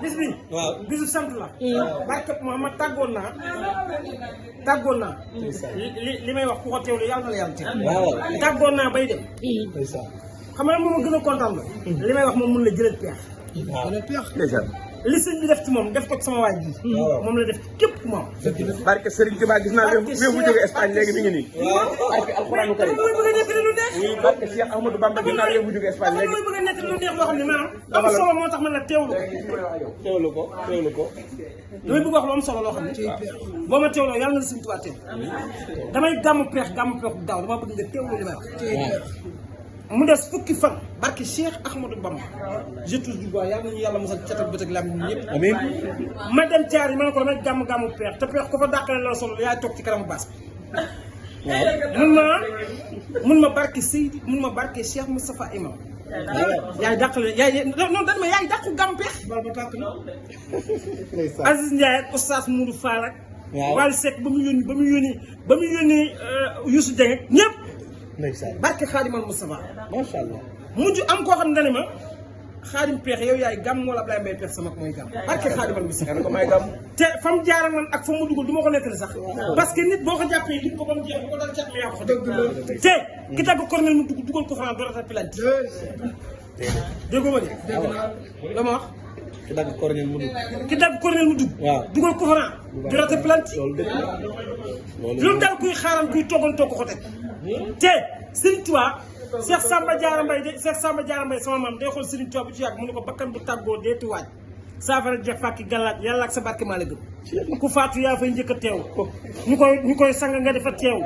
bis bi. waaw bisu sant la. barke Muhammad tàggoon naa. li may wax ku ko teewlu yàlla na la yàlla teg. waaw tàggoon naa bay dem. xam nga moom gën a kontaan la. li may wax moom mun la jëlal peex. li sëñ bi def ci moom def ko sama waay ji. moom la def képp ku moom. barke Serigne Touba gis naa wéef bu jóge Espagne léegi mi ngi nii. barke alxuraanu karim. mooy bëgg a nekk lu neex. barke Cheikh Ahmadou Bamba gis naa wéef bu jóge Espagne léegi. mooy bëgg a nekk lu neex loo xam ne maanaam. am solo moo tax man la teewlu ko. damay bëgg wax lu am solo loo xam ne. boo ma teewloo yàlla na la sëñ Touba teew. damay gàmmu peex daaw dama bëgg nga teewlu li may wax. mu des fukki fan barke Cheikh Ahmadou Bamba je touche du bois yàlla nañu yàlla mosal cat ak bët ak lam ñëpp. amiin ma dem caar yi ma ne ko damay gàmmu peex te peex ko fa dàqale la solo yaay toog ci kanamu baas bi. waaw mun ma barke Seydi mun ma barke Cheikh Moustapha Imam. yaay dàqale yaay non dañ ma yaay dàqu gàmmu peex. bal ba tàkk na. Aziz Ndiaye ak Oustaz Moudou Fall ak. waaw Wally Seck ba mu yónni Youssou Dieng ak ñëpp. barke Xaadimal Mustafa macha allah mujj am koo xam ne ma Xaadim peex yow yaay gàmm wala Ablaye Mbaye peex sama mooy gàmm barke Xaadimal Mustafa ko may gàmm te fa mu jaar man ak fa mu dugal du ma ko nettali sax parce que nit boo ko jàppee lim ko ba mu jeex bu ko dal cat mi yaa ko dëgg te ki tagg kornel mu dugg dugal ko France dorata pilanti déggoo ma de la ma wax ki dagg kornel mu dugg. waaw dugal ko France dorata pilanti loolu daal kuy xaaral kuy toggantoo ko teg te Serigne Touba Cheikh Samba Diarra Mbaye sama maam day xool Serigne Touba bu ci yàgg mu ne ko bakkan bu tàggoo deeti waaj saafara jeex fàkki gàllaaj yàlla ak sa barke maa la gëm ku faatu yaa fay njëkk a teew ñu koy sang nga defa teew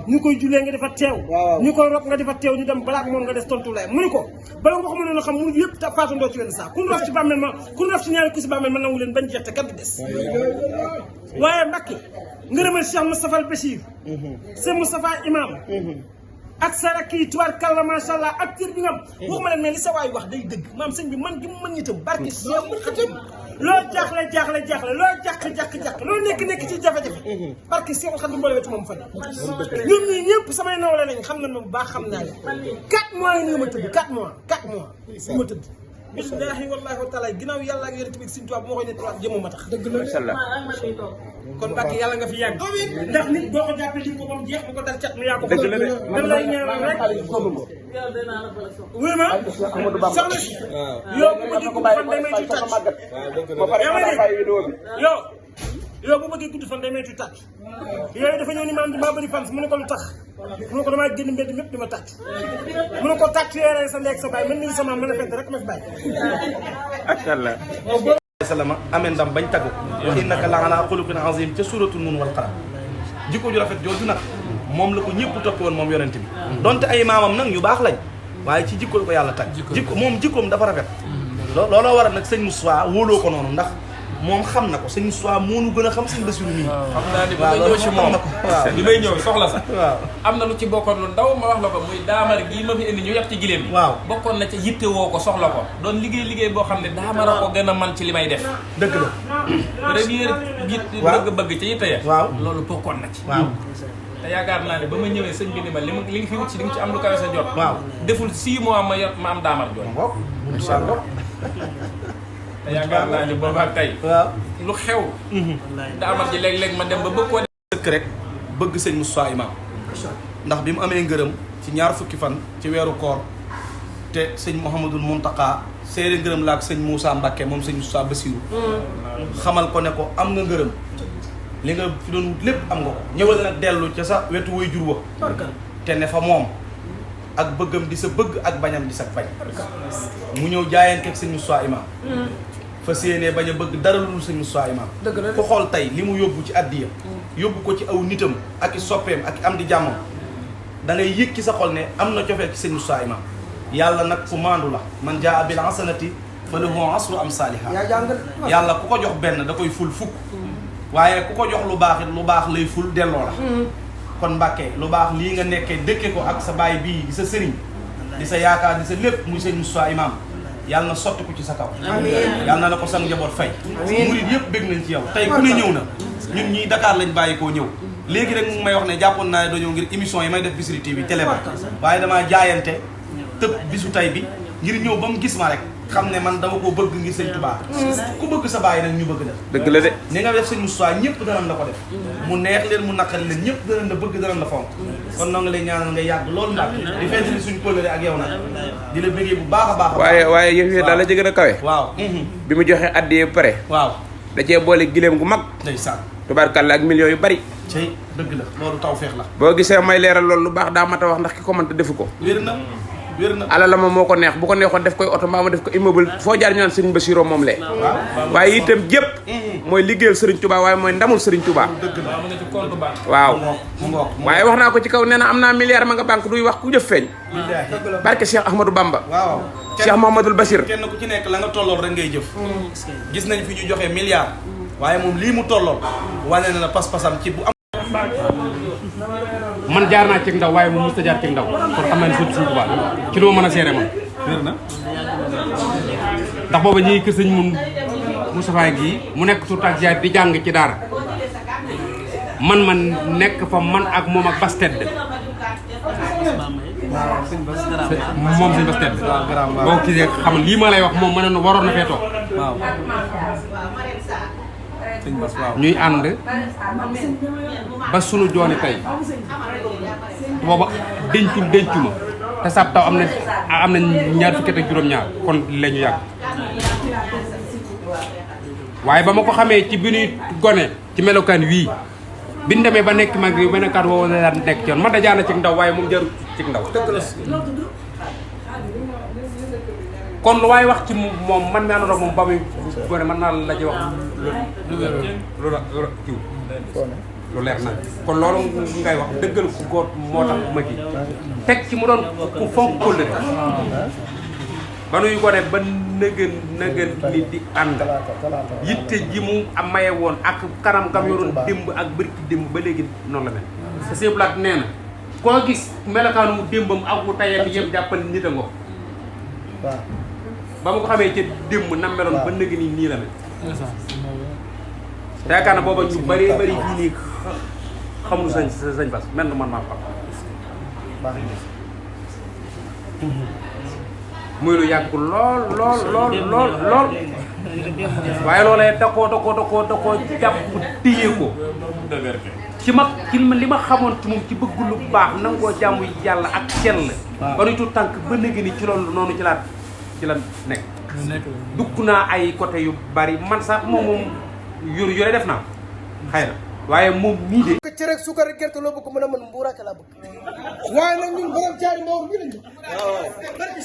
ñu koy jullee nga defa teew ñu koy rob nga defa teew ñu dem balaak moom nga des tontu lay mu ni ko bala nga ko mënoon a xam mu yëpp ta faatandoo ci wenn saa ku rof ci bàmmeel ma ku rof ci ñaari ku si bàmmeel ma nangu leen bañ jeex te kan du des waaye Mbacke ngërëmal Cheikh Moustapha Al Bachir c'est Moustapha Imam ak sa rakk yi tubaarkàlla macha allah ak cër bi nga am waxuma leen ne li sa waay wax day dëgg maam sëñ bi man gi mu mën itam barke Cheikh mu xatam loo jaaxle loo jàq loo nekk ci jafe-jafe barke Cheikh xatam mboole wetu moom fan ñun ñii ñëpp samay nawle nañ xam nañ ma bu baax xam naa leen 4 mois yi nga ma tëdd 4 mois yi ma tëdd billahi wallahi wa taala ginnaaw yàlla ak yonent bi Sëñ Tuubaa bu ma koy nettoyé jëmm ma tax dëgg la macha allah kon Mbacke yàlla nga fi yàgg ndax nit boo ko jàppee lim ko ba mu jeex bu ko dal cat mi yaa ko dëgg la dañ lay ñaanal rek wér ma soxna si yow bu bëggee gudd fan day may ci tàcc yaa may dégg yow bu bëggee gudd fan day may ci tàcc yooyu dafa ñëw ni maam di maa bëri fan mu ne ko lu tax mu ne ko damaa génn mbedd mépp di ma tàcc mu ne ko tàcc yore sa ndek sa baay man nii sama mën a fekk rek ma fi bàyyi macha allah salama amee ndam bañ taggu wa innaka la ala xuluqin azim ca suratul nun wal qalam jikko ju rafet jooju nag moom la ko ñëpp toppee woon moom yonente bi donte ay maamam nag ñu baax lañ waaye ci jikko la ko yàlla tag jikkoom dafa rafet looloo waral nag sëñ Moussa wóoloo ko noonu ndax moom xam na ko sëñ Moussa moo nu gën a xam sëñ Bassirou mii xam naa ni ba may ñëw ci moom bi may ñëw soxla sax waaw am na lu ci bokkoon lu ndaw ma wax la ko muy daamar gii ma fi indi ñu yàq ci gileem bi waaw bokkoon na ca yitte woo ko soxla ko doon liggéey boo xam ne daamar a ko gën a man ci li may def dëgg la première bëgg ca yitte ya waaw loolu loolu bokkoon na ci waaw te yaakaar naa ne ba ma ñëwee sëñ bi ni ma li nga fi wut si di nga ci am lu kawe sa jot waaw deful 6 mois ma am daamar jot incha allah te yaakaar naa ni booba ak tey waaw lu xew daamar ji léeg-léeg ma dem ba bëgg koo dëkk rek bëgg sëñ Moussa Imam ndax bi mu amee ngërëm ci ñaar fukki fan ci weeru koor te sëñ Mouhamadul Mountakha seere ngërëm la ak sëñ Moussa Mbacké moom sëñ Moussa Bassirou xamal ko ne ko am nga ngërëm li nga fi doon wut lépp am nga ko ñëwal nag dellu ca sa wetu way jur wa te ne fa moom ak bëggam di sa bëgg ak bañam di sa bañ mu ñëw jaayante ak sëñ Moussa Imam fas yéenee bañ a bëgg dara lu sëñ Moussa Imam ku xool tey li mu yóbbu ci addiya yóbbu ko ci aw nitam ak i soppeem ak i am di jàmmam da ngay yëg ci sa xol ne am na cofeel ci sëñ Moussa Imam yàlla nag ku maandu la man jaa bil hasanati fa lahu asru amsaaliha yàlla ku ko jox benn da koy ful fukk waaye ku ko jox lu baax it lu baax lay ful delloo la kon Mbàkke lu baax lii nga nekkee dëkke ko ak sa baay bii di sa sëriñ di sa yaakaar di sa lépp muy sëñ Moussa Imam yàlla na sotti ko ci sa kaw yàlla na la ko sang njaboot fay murid yëpp bég nañ ci yow tey ku ne ñëw na ñun ñii Dakar lañ bàyyi koo ñëw léegi rek mu may wax ne jàppoon naa ne dañoo ngir émission yi may def Bichri TV télé ba waaye damaa jaayante tëb bisu tay bi ngir ñëw ba mu gis ma rek xam ne man dama koo bëgg ngir sëñ Tuubaa ku bëgg sa baay nag ñu bëgg la dëgg la de ni nga def sëñ Moustapha ñëpp danañ la ko def mu neex leen mu naqari leen ñëpp danañ la bëgg danañ la fonk kon noo ngi lay ñaanal nga yàgg loolu ndax di fent ni suñu kóllëre ak yow nag di la bëggee bu baax a baax waaye yëf yi daal la ci gën a kawe waaw bi mu joxe addiye pare waaw da cee boole gileem gu mag ndeysaan tubaarkàlla ak millions yu bari cey dëgg la loolu tawfeex la boo gisee may leeral loolu lu baax daa mat a wax ndax ki ko mënta defu ko wér na alala ma moo ko neex bu ko neexoon def koy oto mbaa ma def ko immeuble foo jaar ñu naan Serigne Bassirou moom lee waaye itam jépp mooy liggéeyal Serigne Touba waaye mooy ndamul Serigne Touba waaw waaye wax naa ko ci kaw nee na am naa milliard ma nga banque duy wax ku jëf feeñ barke Cheikh Ahmadou Bamba waaw Cheikh Mouhamadoul Bachir kenn ku ci nekk la nga tollool rek ngay jëf gis nañ fi ñu joxe milliard waaye moom lii mu tollool wane na la pas-pasam ci bu am man jaar naa ci ndaw waaye moom mosut a jaar ci ndaw kon xam naa ne suñu Tuubaa ci lu ma mën a seere man wér na ndax booba ñi kër sëñ mun Moustapha gii mu nekk tout ak jaar di jàng ci daara man nekk fa man ak moom ak bas tedd moom sëñ bas tedd boo gisee xam lii ma lay wax moom mën na waroon na fee toog ñuy ànd ba sunu jooni tey booba dencu ma te sab taw am na ñaar fukki ak juróom-ñaar kon la ñu yàgg waaye ba ma ko xamee ci bi ñuy gone ci melokaan wii bi ñu demee ba nekk mag yi melokaan woowu la daan nekk ci yoon man da jaana ci ndaw waaye moom jaru ci ndaw kon lu waaye wax ci moom man mi àndoon ak moom ba muy gone mën naa la ci wax lu leer na kon loolu ngay wax dëggal ku góor moo tax ma ji teg ci mu doon ku fonk kóllëre ba nuy gone ba nëgën ni di ànd yitte ji mu am maye woon ak kanam gam yoroon démb ak bërki démb ba léegi noonu la mel te seeblaat nee na koo gis melokaanu démbam ak wu tayam yëpp jàppal nit a ngo ba ma ko xamee ca démb na meloon ba nëgg nii la mel te yaakaar na booba ñu bari fii nii xamul sañ bas mel na man maa xam muy lu yàgg lool waaye loolee da koo jàpp téye ko ci li ma xamoon ci moom ci bëgg lu baax nangoo jaamu yàlla ak sell ba nuy tuut tànk ba nëgg ni ci loolu noonu ci la nekk dugg naa ay côté yu bari man sax moom yore def naa xëy na waaye moom nii de ci rek suukar ak gerte loo bëgg mën a mën mbuuraake laa bëgg waaye nag ñun borom caari mawar bi lañu barki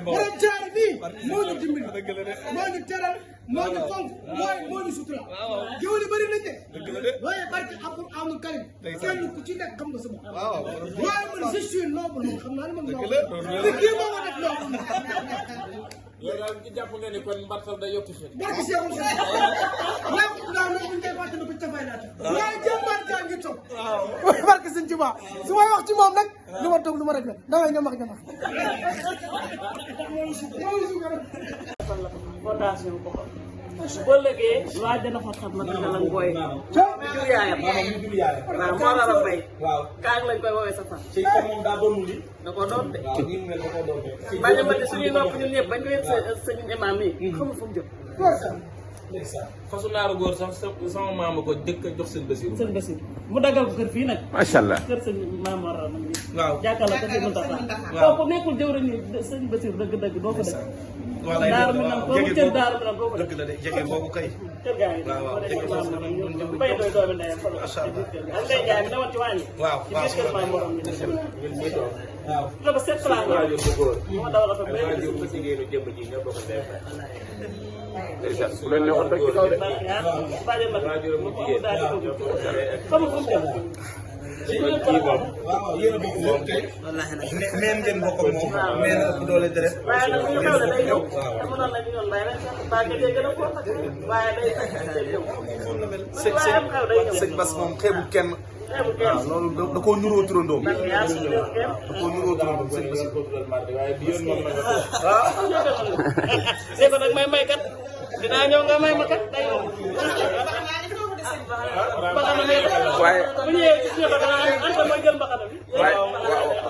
borom caari bii moo ñu dimbali moo ñu teral moo ñu fonk moo ñu sutura jëwal yi bëri nañ de waaye barki abul amul karim kenn ku ci nekk xam nga sa bopp waaye man je suis noble moom xam naa ne man te kii moo ma def noble yow daal di jàpp nga ni kon mbartal day yokk xel. barki Seexul Xadiim waaw naa loolu buñ koy fàttali ko tafay naata waaye jàmbaar jaa ngi toog barki Sëñ Tuubaa su may wax ci moom nag lu ma toog lu ma rek la dangay ñamax fondation ko boo lëgee waa dana fa xam nag dana ngooy jur yaayam waaw moo dara bay kaag lañ koy woowee safar da ko doon de bañ a mën suñuy nopp ñun ñëpp bañ ko yëg sëñ imam yi xamul fu mu jëm fasu naaru góor sax sama maama ko dëkk jox seen Basiru mu daggal ko kër fii nag macha allah kër sëñ maam war a nag waaw jàkkaarloo ko sëñ Muntaxa kooku nekkul jëwriñ ni sëñ Basiru dëgg doo ko dëkk daaru mi nag boobu cër daaru mi nag doo ko dëkk dëgg la de jege boobu kay kër gaa ngi moo def ci maam morom ñu bay doy doomi ndeyam fa ak ndey jaay mi dawoon ci wàññi ci biir kër maam morom ñu waaw ba sept place moo dawal oto ba bu leen neexoon rek ci kaw de xamul fu mu jëm waaw yéen a bokk moom kay meen ngeen bokk moom meen ëpp doole deret waaye nag ñu xew ne day ñëw dama noonu la ñu ñoon bàyyi rek baa nga dee gën a fort waaye day ñëw sëñ Bass moom xeebu kenn waaw loolu da koo nuróo turandoom da koo nuróo turandoom sëñ Bass waaye bi yoon moom nag ne ko nag may kat dinaa ñëw nga may ma kat day yomb waaye bu ñëwee ci suñu bakkan anta mooy jël bakkan bi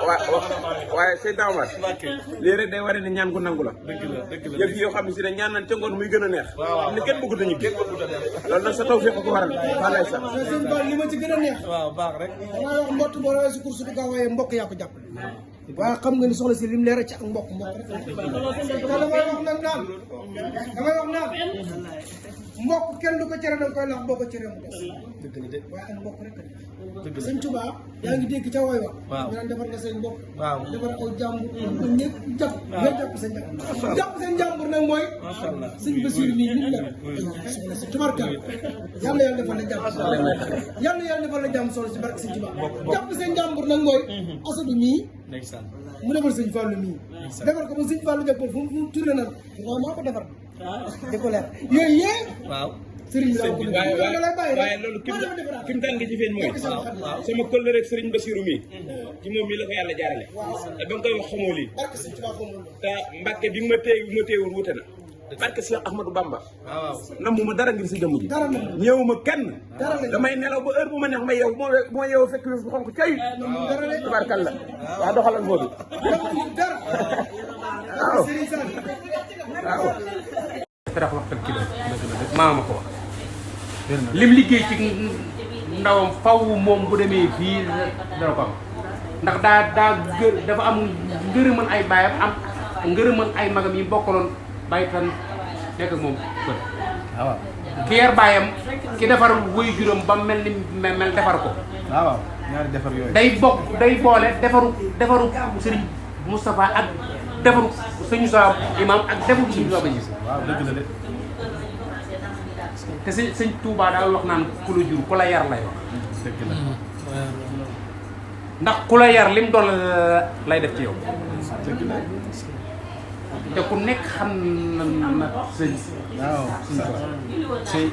waaye sëñ Daamar lii rek day waree ne ñaan gu nangu la yëf yoo xam ne si ne ñaan nañ ca ngoon muy gën a neex ne kenn bëggut a ñibbi loolu nag sa taw fekk ko waral ba lay sax sëñ Ba li ma ci gën a neex waaw baax rek damay wax mbott boo rawee si course bi gaaw waaye mbokk yaa ko jàppale waaye xam nga ni soxla si lim leer ci ak mbokk rek damay wax nag naan mbokk kenn du ko cere danga koy lax boo ko cere mu des waaye ak mbokk rek sëñ Touba yaa ngi dégg ca woy wax ñu naan defar nga seen mbokk defar aw jàmbur ñëpp jàpp seen jàmbur nag mooy sëñ Bassirou nii ni mu la soxla si tubarkal yàlla yàlla defal la jàmm yàlla defal la jàmm soxla si barke sëñ Touba jàpp seen jàmbur nag mooy Asadu mii mu defal sëñ Fallou mii defar ko ba sëñ Fallou jàpp fu mu tourné na waaw maa ko defar di ko leer yooyu yëpp waaw sëriñ bi waaye loolu ki mu tànn ci feeñ mooy sama këll rek sëriñ Bassirou mii ci moom mii la ko yàlla jaarale te ba nga koy wax xamoo lii te Mbàkke bi ma téewul wute na barke Cheikh Ahmadou Bamba namu ma dara ngir si jëmm ji ñëwuma kenn damay nelaw ba heure bu ma neex ma yeew bu ma yeew fekk bu xonk cay tubaarkalla waa doxalal boobu waaw terax waxtaan ki doon maama ko wax lim liggéey ci ndawam faw moom bu demee fii dana ko am ndax dafa am ngërëmën ay baayam am ngërëmën ay magam yi bokkaloon bàyyi tan nekk ak moom kër waaw ki yar baayam ki defar wuy juróom ba mel ni mel defar ko waaw ñaari defar yooyu day boole defaru Sëriñ Moustapha ak defaru sëñu sa imam ak defaru sëñu sa ba gis waaw dëgg la de te sëñ Touba daal wax naan ku la jur ku la yar lay wax dëgg la ndax ku la yar lim doon lay def ci yow dëgg la te ku nekk xam na sëñ waaw sëñ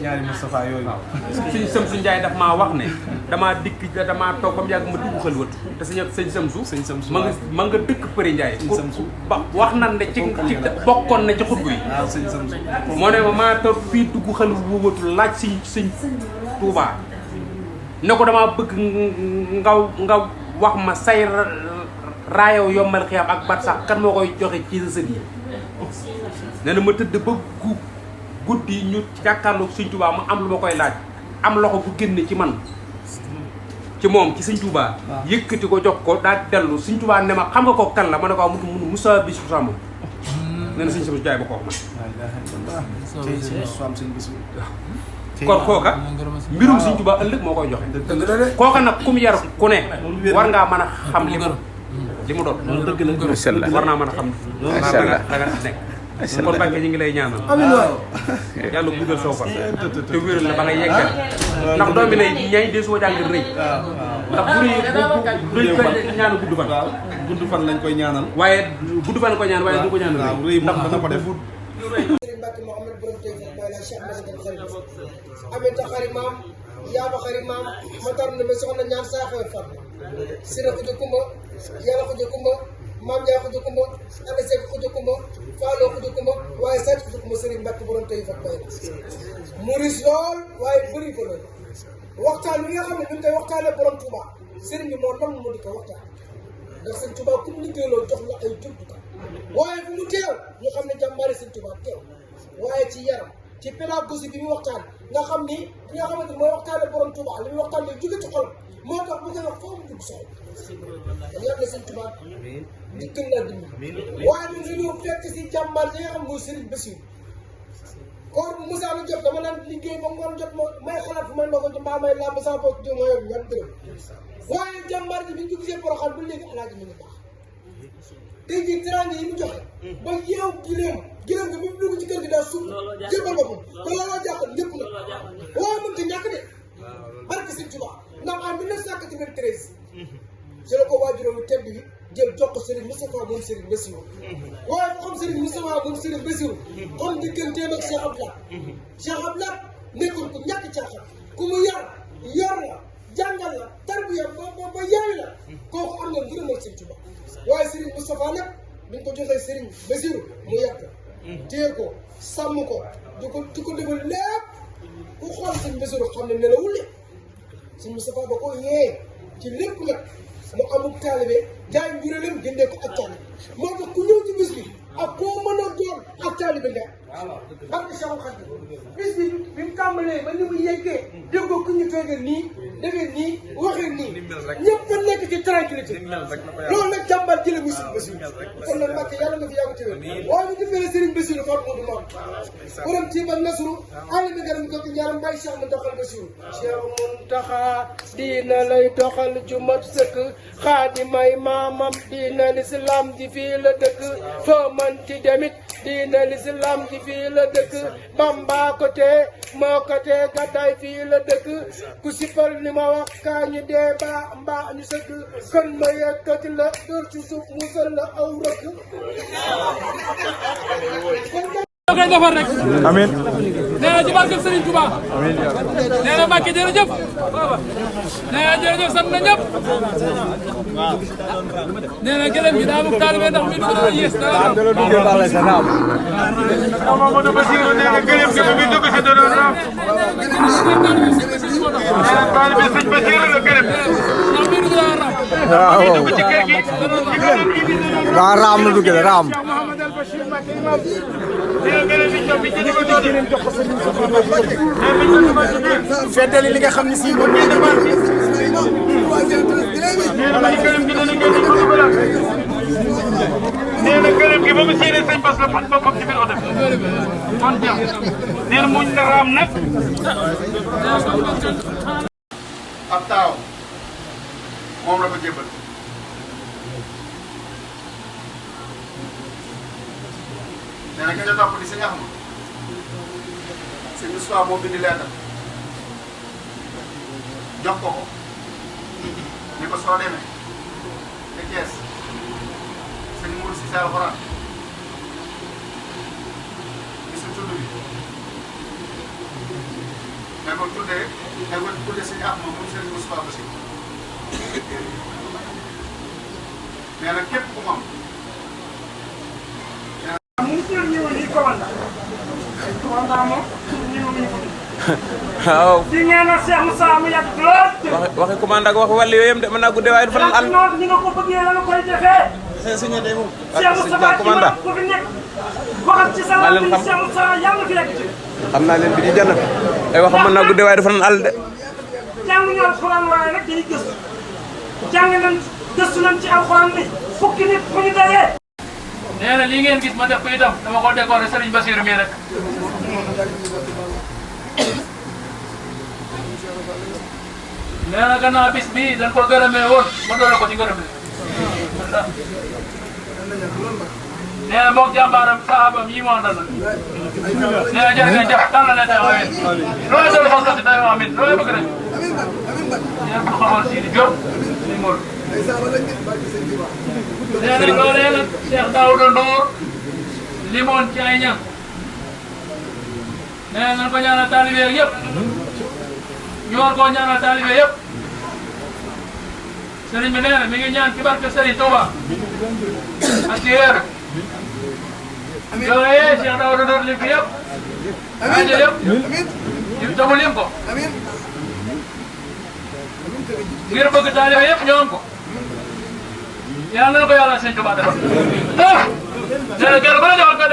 ñaari Moustapha yooyu sëñ Samsu Njaay daf maa wax ne damaa toog ba mu yàgg ma dugg xëlwët te sëñ Samsu ma nga dëkk Përi Njaay ba wax nan ne ci bokkoon na ci xutbu yi waaw sëñ Samsu moo ne ma maa toog fii dugg xëlwëtu laaj sëñ Touba ne ko damaa bëgg nga wax ma say raayow yombal xiyam ak bat sax kan moo koy joxe ci sa sët yi nee na ma tëdd ba guddi ñu jàkkaarloog Sëñ Tuubaa mu am lu ma koy laaj am loxo bu génne ci man ci moom ci Sëñ Tuubaa yëkkati ko jox ko daal dellu Sëñ Tuubaa ne ma xam nga ko kan la ma ne ko mu Moussa Bissou Samb nee na Sëñ Samb Jaay ba ko wax man kon kooka mbirum Sëñ Tuubaa ëllëg moo koy joxe kooka nag kum yar ku ne war ngaa mën a xam li mu doon war naa mën a xam la nga nekk kon Mbàkke ñu ngi lay ñaanal yàlla guddal soo fan te wéral la ba nga yeggal ndax doomi lay ñay dee soo jàng rëy ndax bu rëy koy ñaanal gudd fan gudd fan lañ koy ñaanal waaye gudd fan ko ñaan waaye du ko ñaanal rëy ndax dana ko def Mbacke Mouhamed borom tey foofu mooy la Cheikh Mbacke xarit Aminta xarit maam Yaaba xarit maam Matar ne ma soxna ñaan saa xew fat Sira Xuja Kumba Yàlla Xuja Kumba Maam Ndiaye Xuja Kumba Anda Seck Xuja Kumba Fallou Xuja Kumba waaye Seck Xuja Kumba Serigne Mbacke borom tey fat bay mu ris lool waaye bëri ko lool waxtaan wi nga xam ne ñu ngi koy waxtaanee borom Touba Serigne bi moo nam mu di ko waxtaan ndax Serigne Touba ku mu liggéeyloo jox la ay jumtukaay waaye bu mu teew ñu xam ne jàmbaari Serigne Touba teew waaye ci yaram ci pédagogie bi mu waxtaan nga xam ni ki nga xamante mooy waxtaane borom Touba li muy waxtaan lay jóge ci xol moo tax bu koy wax foo mu dugg soxla dañu yàlla Serigne Touba di gën laa dimbali waaye ñun dañu fekk si jàmbaar yi nga xam mooy Serigne Bassirou koor bu Moussa la jot dama naan liggéey ba ngoon jot ma may xalaat fu may ndogo ci mbaa may làmb saa bopp jo ma yor ñan dërëm waaye jàmbaar ji bi ñu dugg see Porokhane ba léegi alaaji mi ngi baax tey jii teraanga yi mu joxe ba yeew gileem gi bi mu dugg ci kër gi daal suuf jébal boppam te looloo jàppal ñëpp nag waaye mën ta ñàkk de barke Sëñ Tuubaa ndax en 1993 ci la ko waajuróom tedd bi jël jox ko Serigne Moustapha moom Serigne Bassirou waaye fu xam Serigne Moustapha moom Serigne Bassirou xam digganteem ak Cheikh Abdoulaye Cheikh Abdoulaye nekkul ku ñàkk caaxaan ku mu yor la jàngal la tarbiya ba yaayu la kooku am na ngërëmal Sëñ Tuubaa waaye Serigne Moustapha nag bi ñu ko joxee Serigne Bassirou mu yàq téye ko sàmm ko di ko defal lépp ku xool Serigne Bassirou xam ne nelawul de Serigne Moustapha ba ko yee ci lépp nag mu amul taalibe jaay njuréelam jëndee ko ak taalibe moo tax ku ñëw ci bis bi ak koo mën a doon ak taalibe nga barke Cheikh Khadim bis bi bi mu tàmbalee ba ni mu yeggee déggoo ku ñu toogee nii defee nii waxee nii ñëpp a nekk ci tranquillité loolu nag jàmbaar jële muy Serigne Bassirou kon nag Mbacke yàlla nga fi yàgg ci wér waaye ñu defee Serigne Bassirou Fall Modou Mor borom ci ba nasru àll bi garam ko ñaaram Baye Cheikh Mountakha Bassirou Cheikh Mountakha diina lay doxal ju mat sëkk xaadimay maamam diina l'islam ji fii la dëkk foo man ci demit diina l'islam ji fii la dëkk Bamba ko tee moo ko tee gàddaay fii la dëkk ku sipal li ma wax kaa ñu dee mbaa ñu sëgg kon ma yëkkati la dóor ci suuf musal la aw rëkk koy defar rek amiin nee na ci barke Serigne Touba amiin nee na Mbacke jërëjëf nee na jërëjëf sant na ñëpp nee na gëlëm gi daa am taalibe ndax mi dugg na yées dara am Mamadou Bassirou nee na gëlëm gi mi dugg ci doon raam taalibe Serigne Bassirou la gëlëm ndax mi dugg na raam waaw dugg ci kër gi waaw raam la dugg raam feddali li nga xam ne si moom nee na gërëm gi ba mu séenee sëñ Bass la fat boppam ci biir oto bi kon jam nee na muñ na raam nag ab taaw moom la ko jébbal nee na ka ca topp di sëñ Axma sëñ Moustapha moo bindi leetar jox ko ko ni ko soo demee te Thiès sëñ Mourou Cissé Alxuraan gisu tudd bi ne ko tuddee sëñ Axma moom sëñ Moustapha Bassirou nee na képp ku mu am waaw di ñaanal Cheikh Moussa mu yàgg lool. waxi commande ak waxi wàllu yooyu yëpp de mën naa guddee waaye du fa lan àll. noonu ni nga ko bëggee la nga koy defee. Cheikh Moussa ki ma ko fi nekk waxal ci sa wàllu Cheikh Moussa yàlla fi yegg ci. xam naa leen bi di jënd ay waxam mën naa guddee waaye du fa lan àll de. jàng ñu alxuraan waaye nag dañuy gëstu jàng nañ gëstu nañ ci alxuraan ni fukki nit fu ñu dajee. nee na lii ngeen gis ma def ko itam dama ko décoré Serigne Bassirou mii rek nee na gannaaw bis bii dañ ko gërëmee woon ma doole ko ci ngërëm li nee na moog jàmbaaram sahabam yi mu àndal nag nee na jërë ngeen jëf tànn leen tey amin looy doon fas kasi tey amin looy bëgg rek yéen ko xamal si di Diop si Mor nee na loolee nag Cheikh Daouda Ndour limoon ci ay ñam nee na nañ ko ñaanal taalibe yëpp ñu war koo ñaanal taalibe yëpp sëriñ bi nee na mi ngi ñaan ci barke Serigne Touba ak ci weer yooyee Cheikh Daouda Ndour lim fi yëpp aajo yëpp ñu tamu lim ko ngir bëgg taalibe yëpp ñoo am ko yàlla na ko yàlla Serigne Touba defal nee na kenn ku ne joxal ko